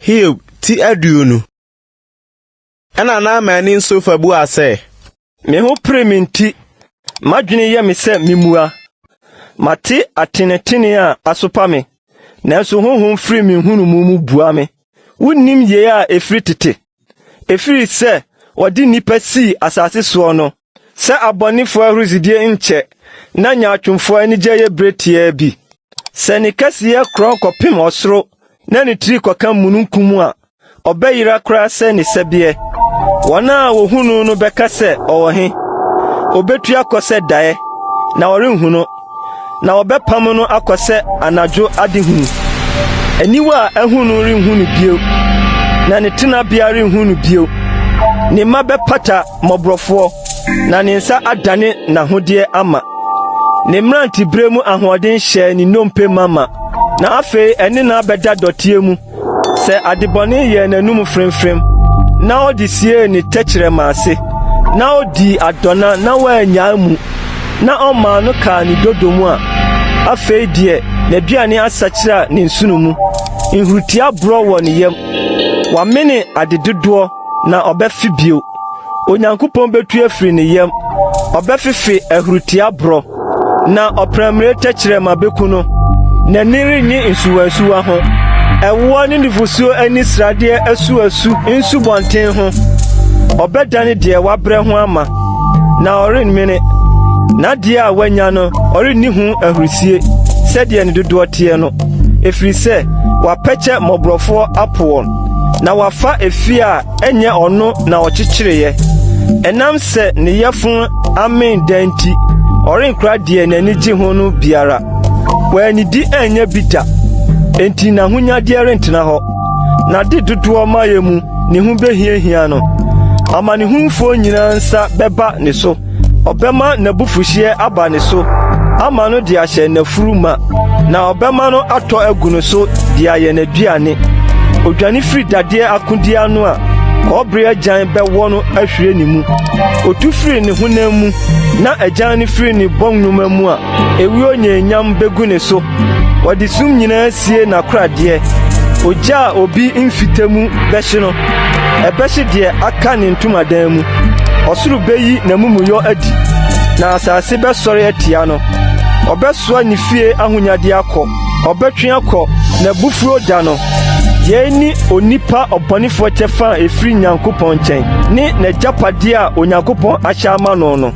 Hiob ti 20. Ɛnna Naamani Sofar buaa sɛ. Me ho pere me nti, m'adwene yɛ me sɛ mimmua. Mate atenetene a asopa me, nanso honhom firi me nhunumu mu bua me. Wunnim yei a ɛfiri tete, ɛfiri sɛ wɔde nnipa sii asase soɔ no, sɛ abɔnefoɔ ahurisidie nkyɛ, na nyaatwomfoɔ anigyeɛ yɛ berɛ tiaa bi? Sɛ ne kɛseyɛ korɔn kɔpem ɔsoro na ne tiri kɔka mununkum a, ɔbɛyera koraa sɛ ne sɛbeɛ. Wɔn a wɔhu no no bɛka sɛ, 'Ɔwɔ he? Obetu akɔ sɛ daeɛ, na wɔrenhu no, na wɔbɛpam no akɔ sɛ anadwo adehunu. Aniwa a ahu no renhu no bio, na ne tenabea renhu no bio. Ne mma bɛpata mmɔborɔfoɔ, na ne nsa adane n'ahodeɛ ama. Ne mmerantebere mu ahoɔden hyɛɛ ne nnompe ma ma, na afei ɛne no abɛda dɔteɛ mu. Sɛ adebɔne yɛɛ n'anom fremfrem, na ɔde siee ne tɛkyerɛma ase, na odii adɔna na wannyaa mu, na ɔmaa no kaa ne dodo mu a, afei deɛ n'aduane asakyera ne nsono mu, nhuritia borɔ wɔ ne yam. Wamene ade dodoɔ na ɔbɛfe bio. Onyankopɔn betu afiri ne yam, ɔbɛfefe ahuritia borɔ. Na ɔprammire tɛkyerɛma beku no, n'ani rennye nsuwansuwa ho. Ɛwoɔ ne nufosuo ani sradeɛ asuasu nsubɔnten ho. Ɔbɛdane deɛ wabrɛ ho ama, na ɔremmene. N'adeɛ a wanya no, ɔrenni ho ahurisie sɛdeɛ ne dodoɔ teɛ no, ɛfiri sɛ wapɛkyɛ mmɔborɔfoɔ apo wɔn, na wafa efie a ɛnyɛ ɔno na ɔkyekyereeɛ. Ɛnam sɛ ne yafunu amee da nti, ɔrenkora deɛ n'ani gye ho no biara. Wannidi annya bi da, enti n'ahonyadeɛ rentena hɔ. N'ade dodoɔ mayɛ mu ne ho behiahia no. Amanehunufoɔ nyinaa nsa bɛba ne so. Ɔbɛma n'abufuhyeɛ aba ne so ama no de ahyɛ n'afuru ma, na ɔbɛma no atɔ agu no so de ayɛ n'aduane. Odwane firi dadeɛ akodie ano a, kɔbere agyan bɛwɔ no ahwire ne mu. Otu firi ne honam mu, na agyan no firi ne bɔnwoma mu a, ewuo nyanyam begu ne so. Wɔde sum nyinaa sie n'akoradeɛ. Ogya a obi mfite mu bɛhye no, ɛbɛhye deɛ aka ne ntomadan mu. Ɔsoro beyi n'amumuyɔ adi, na asase bɛsɔre atia no. Ɔbɛsoa ne fie ahonyadeɛ akɔ, ɔbɛtwe akɔ n'abufuo da no. Yei ne onipa ɔbɔnefoɔ kyɛfa a ɛfiri Nyankopɔn nkyɛn, ne n'agyapadeɛ a Onyankopɔn ahyɛ ama no no.